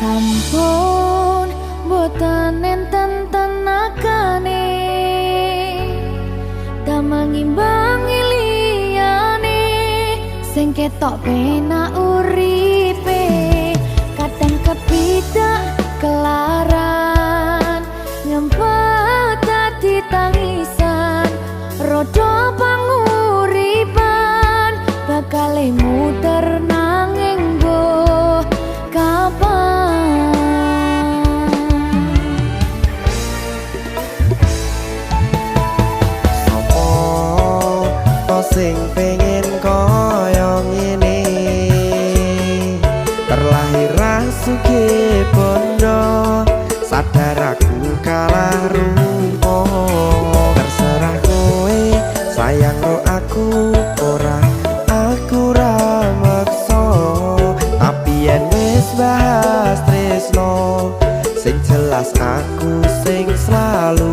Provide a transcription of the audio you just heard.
Sampun boten enten tenagane, damel ngimbangi liyane, sing ketok penak uripe, kadang kepidak kelaran, ngempet dadi tangisan, roda panguripan bakal muter nanging mbuh kapan. Sopo to sing pengen kaya ngene, terlahir ra sugih bondo, sadar aku kalah rupa. Terserah kowe sayang ro aku ora, aku ra maksa. Tapi yen wis bahas tresno, sing jelas aku sing selalu